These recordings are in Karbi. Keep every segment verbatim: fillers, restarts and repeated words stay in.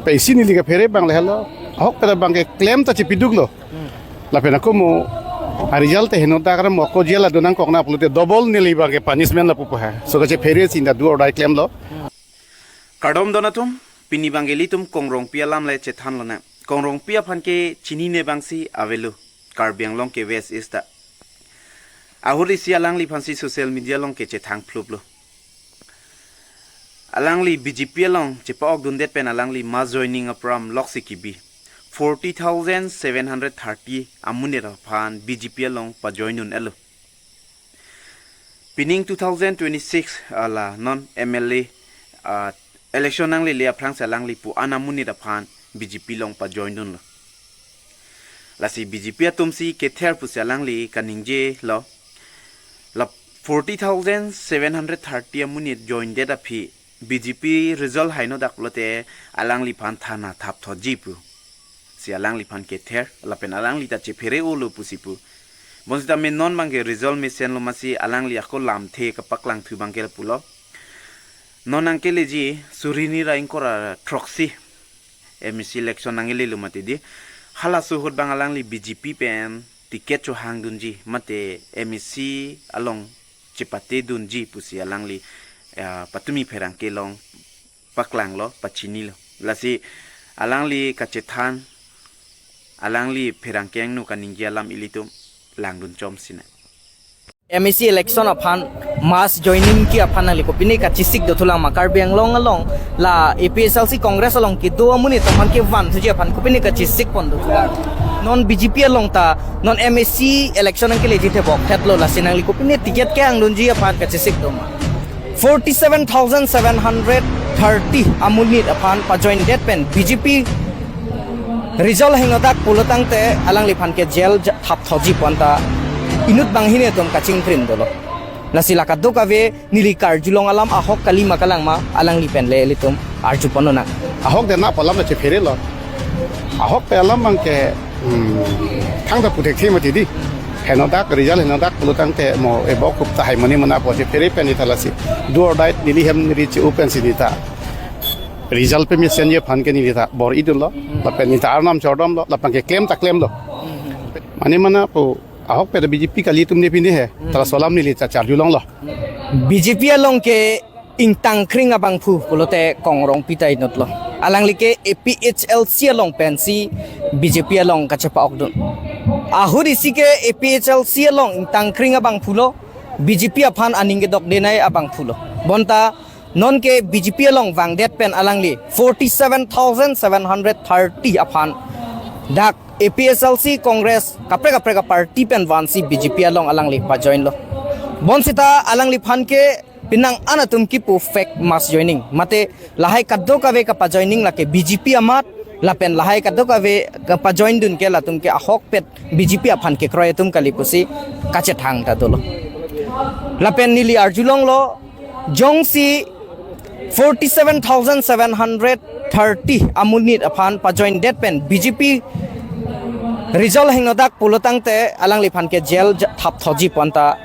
Pensi neli kaphere abang lahelo. Ahokpet abangke klem ta chepiduklo. Lapen ako mo a-result te henodak ram ako jail adonang kokna pulote double neli abangke punishment lapu pa ha. So kachephere si neli do or die klemlo. Kardom don atum, pini abangke ilitum Kong Rongpi alam le chethan lonang. Kong Rongpi aphan ke chinine abangsi avelo Karbi Anglong ke West East ta. Ahut isi alangliphansi social media along ke chethang phluplo. Alangli B J P along chepa-okdundet pen alangli mass joining aprogram loksi kibi. Forty thousand seven hundred thirty amonit aphan B J P along pajoin dun-etlo. Pining two thousand twenty-six ala non M L A, ah, election nanglele aphrangsi alangli pu-an amonit aphan B J P along pajoin dunlo. Lasi B J P atumsi kether pusi alangli kaningjelo. La forty thousand seven hundred thirty amonit join det aphi B J P result henodak pulote alangliphan thana thapthotji pu si alangliphan kether, lapen alangli ta chephere-olo pusi pu. Bonsitame non abangke result mesenlo, masi alangli ako lamthe kapaklangthu abangke pulo. Non nangkeleji suri hini ra ingkoi ra throksi M A C election nanglelo mati di. Halaso ahut abang alangli B J P pen ticket chohangdunji mate M A C along chepatedunji pusi alangli, eh, patumi pherangke along paklanglo, pachinilo. Lasi alangli kachethan, alangli pherangke angno kaningje alam ilitum langdun chomsinang. M A C election aphan mass joining ke aphan nangli kopine kachesik dothulang ma, Karbi Anglong along la A P H L C Congress along kedo amonit aphan kevanthuji aphan kopine kachesik pon dothulang? Non B J P along ta non M A C election nangkeleji thepok thetlo, lasi nangli kopine ticket kehangdunji aphan kachesik do ma? Forty seven thousand seven hundred thirty amonit aphan pajoin det pen B J P result henodak pulo tangte alangliphan ke jail ja-, thapthotji pu anta inut banghini atum kachingkrin dolo. Lasi la kadokave neli karjulong alam ahok kali ma kalang ma, alangli pen le ilitum arju pon lonang. Ahok dena pu alam le chepherelo. Ahokpet alam abangke, hmm, thangta puthekthe mati di. Henodak, result henodak pulo tangte mo ebok hup tahai mani mana pu chephere pen neli ta lasi do or die neli hem neli che-o pensi neli ta result pemesenji aphan ke neli ta bor-idunlo. Lapen neli ta arnam chordomlo, lapen keklem ta klemlo. Mane mana pu ahokpet B J P kali atum ne pine he. Ta laso alam neli ta charjulonglo. B J P along ke ingtangkring abangphu pulote Kong Rongpi ta inutlo. Alangli ke A P H L C along pensi B J P along kachepa-okdun. Ahut isi ke A P H L C along ingtangkring abangphulo, B J P aphan aning kedokdenei abangphulo. Bonta non ke B J P along vangdet pen alangli forty seven thousand seven hundred thirty aphan dak A P H L C Congress kaprek kaprek aparty pen vansi B J P along alangli pajoinlo. Bonsita alangliphan ke penang an atum kipu fake mass joining. Mate lahai kadokave kapajoining lake B J P amat, lapen lahai kadokave kapajoindun ke latum ke ahokpet B J P aphan kekroi atum kali pusi kachethang ta dolo. Lapen neli arjulonglo, jongsi forty seven thousand seven hundred thirty amonit aphan pajoindet pen B J P result henodak pulo tangte alangliphan ke jail ja-, thapthotji pu anta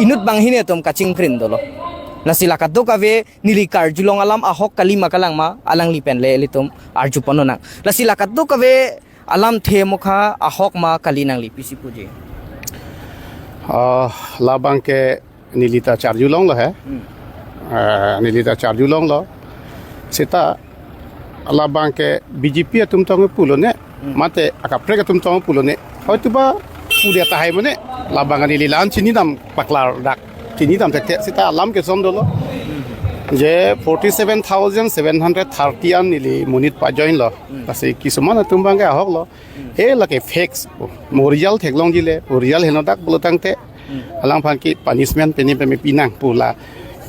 inut banghini atum kachingkrin dolo. Lasi la kadokave neli karjulong alam ahok kali ma kalang ma, alangli pen le ilitum arju pon lonang. Lasi la kadokave alamthe mokha ahok ma kali, nangli pisi puji? Ah, labang ke neli ta charjulonglo he. Hmm. Ah, neli ta charjulonglo. Seta labang ke B J P atum tong pulo ne, hmm, mate akaprek atum tong pulo ne. Hoituba pudet tahai mane, labang neli la-an chinidam paklar dak. Chinidam thekthe seta alam keson dolo. Hmm. Je forty seven thousand seven hundred thirty an neli monit pajoinlo. Hmm. Lasi kisuman atum abang ke ahoklo. Hmm. E lake fake. Mo result theklongji le, mo result henodak pulo tangte. Hmm. Alangphan ke punishment pini peme pinang pu la.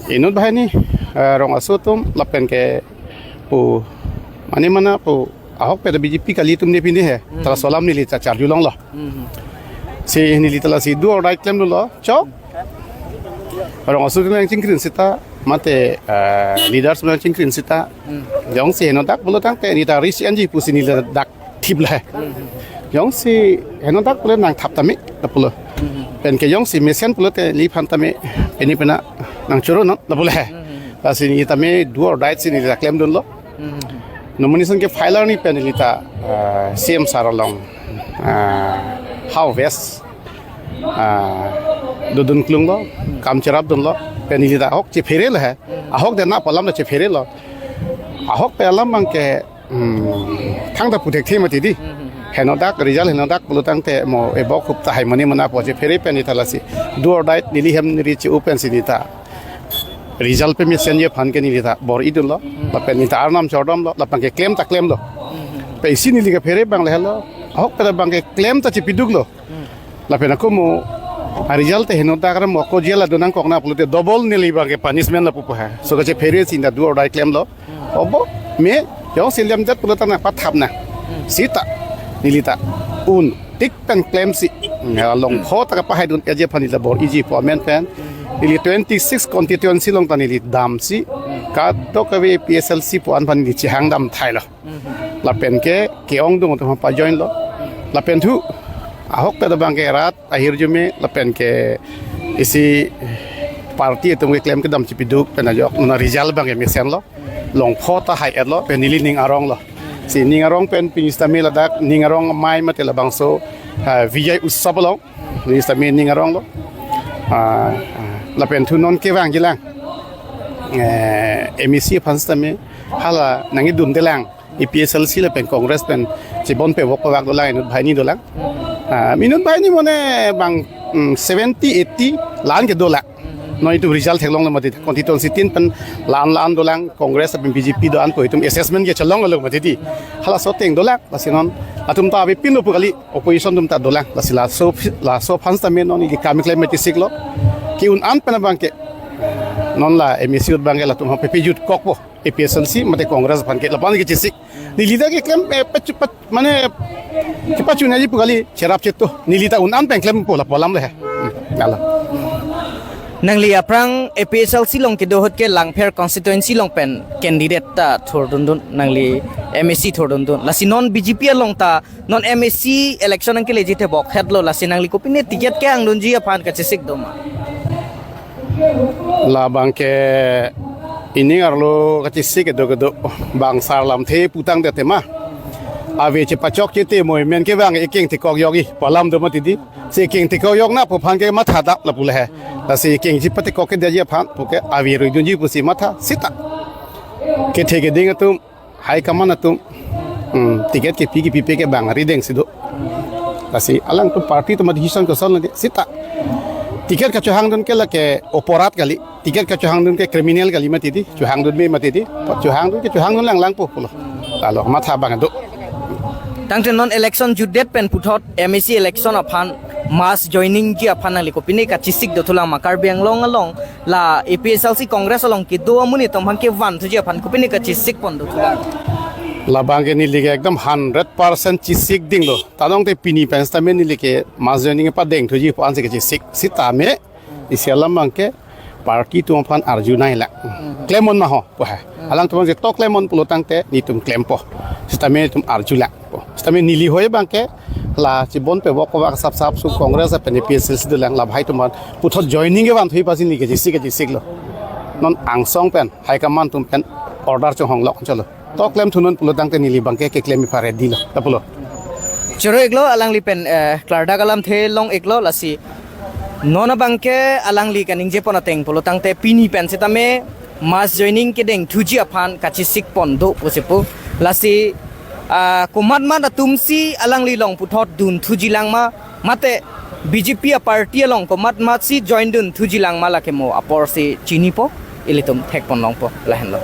Inut banghini, eh, rong aso atum lapen ke pu mane mana pu ahokpet B J P kali atum ne pine he. Hmm. Ta laso alam neli ta charjulonglo. Hmm. Si neli ta lasi do or die klemlo. Chok. Rong aso atum nangchingkrin seta mate, eh, leaders nangchingkrin seta. Hmm. Jongsi henodak pulo tangte neli ta risk enji pusi neli ta dak thip le. Hmm. Jongsi henodak pulo nangthap tame lapulo. Hmm. Pen ke jongsi mesen pulote neliphan tame pini pena nangchoro non lapulo. Hmm. Lasi neli tame do or die si neli ta klemdunlo. Hmm. Nomination ke file arni pen neli ta, ah, C M sir along, ah, Howraghat, ah, dodun klung lo, kam cherap dun lo, pen neli ta ahok chephere lo he. Ahok dena pu alam ta chephere lo. Ahok pen alam abang ke, hmm, thangta pu thekthe mati di. Henodak, result henodak pulo tangte mo ebok hup tahai mane mana pu chephere pen neli ta lasi. Do or die neli hem neli che-o pensi neli ta result pemesen ji aphan ke neli ta bor-i dun lo, lapen neli ta arnam chordom lo, lapen ke klem ta klem lo. Pensi neli kephere abang le lo, ahok pen abang ke klem ta chepiduk lo. Lapen ako mo, a result te henodak ram mo ako jail adun nangkok na pulote double neli abang ke punishment lapu pu ha. So kachephere si neli ta do or die klem lo. Obo me, jongsi lemdet pulo tangte pathap na. Sita, neli ta un tik pen klemsi, ya, longpho ta kapahai dun-e ji aphan neli ta bor-i ji pu amen pen. Neli twenty-six constituency along ta neli damsi, kadokave A P H L C pu-an aphan neli chehang dam thai lo. Lapen ke, ke-ong dung atum pa join lo. Lapen thu, ahok pen abang ke rat ahirjume, lapen ke isi party atum keklem kedam chepiduk pen ajok, non result abang ke mesen lo. Longpho ta hai-et lo, pen neli ning arong lo. Si ning arong pen pini sitame ladak, ning arong amei mate labangso, ah, Vijay Utsav along. Neli sitame ning arong lo. Ah, ah, lapen thu non kevang jilang. Eh, M A C aphan sitame, hala nangkedun delang. A P H L C lapen Congress pen chibon pe wok wak dolang, inut banghini dolang. Ah, inut banghini mane bang, mm, seventy, eighty la-an ke dolang. Non itum result theklong lo mati, constituency tin pen la-an la-an dolang, Congress lapen B J P do-an pu itum assessment ke chelong lo mati di. Halaso ateng dolang, lasi non atum ta avepin lo pu kali, opposition atum ta dolang, lasi laso, laso aphan sitame non neli kam keklem mati sik lo. Ke un-an pen abang ke, non la M A C ahut abang ke latum ha pepe jut kokpo. A P H L C mate Congress aphan ke lapu-an ke chesik. Neli ta keklem, eh, pachu-, pat-, mane, kepachunai ji pu kali cherap cheto. Neli ta un-an pen klempo lapu alam le he. Hmm, alo. Nangli aphrang A P H L C along kedo ahut ke Langpher constituency along pen candidate ta thurdundun, nangli M A C thurdundun. Lasi non B J P along ta non M A C election nangkeleji te bokhet lo, lasi nangli kopine ticket kehangdunji aphan kachesik do ma? Labang ke ining arlo kachesik kedo kedo, bang sar lamthe pu tangdet tema. Ave chepachokche te mo men kevang ekeng tekok jokji pu alam do mati di. Si ekeng tekok jok na pu aphan ke matha dap lapu le he. Lasi ekeng chepatekok kedeji aphan pu ke ave ruidunji pusi matha sita. Kethe keding atum, high command atum, hmm, ticket kepi kepipe ke bang rideng si do. Lasi alangtum party atum decision koson lagi sita. Ticket kachehangdun ke lake oporat kali. Ticket kachehangdun ke criminal kali mati di. Chehangdun me mati di. Chehangdun ke chehangdun langlang po pulo. Lalu matha bang do. Tangte non election jutdet pen puthot M A C election aphan mass joining ji aphan nangli kopine kachesik dothulang ma, Karbi Anglong along la A P H L C Congress along kedo amonit atum aphan kevanthuji aphan kopine kachesik pon dothulang? Labang ke neli ke ekdom hundred percent chesik ding lo. Tangte pini pen sitame neli ke mass joining padengthuji pu-an si kachesik. Sitame isi alam abang ke party atum aphan arjunai la. Klem-on ma ho pu he. Alangtum abang ke to klem-on pulo tangte netum klempo. Sitame netum arju la. Sitame neli hoi abang ke la chibon pe wok wak sap sap su Congress lapen A P H L C dolang, la bhai atum aphan puthot joining kevanthui pusi neli kachesik kachesik lo. Non angsong pen high command atum pen order chonghong lok cholo. To klemthunon pulo tangte neli abang ke keklem ipha ready lo. Lapulo. Choro-iklo alangli pen, eh, klardak alamthe long-iklo, lasi non abang ke alangli kaningjepon ateng pulo tangte pini pen sitame mass joining kedengthuji aphan kachesik pon do pusi pu. Lasi, ah, komatmat atum si alangli along puthot dunthuji lang ma, mate B J P aparty along komatmat si join dunthuji lang ma, lake mo apor si chinipo, ilitum thekpon longpo, lahenlo.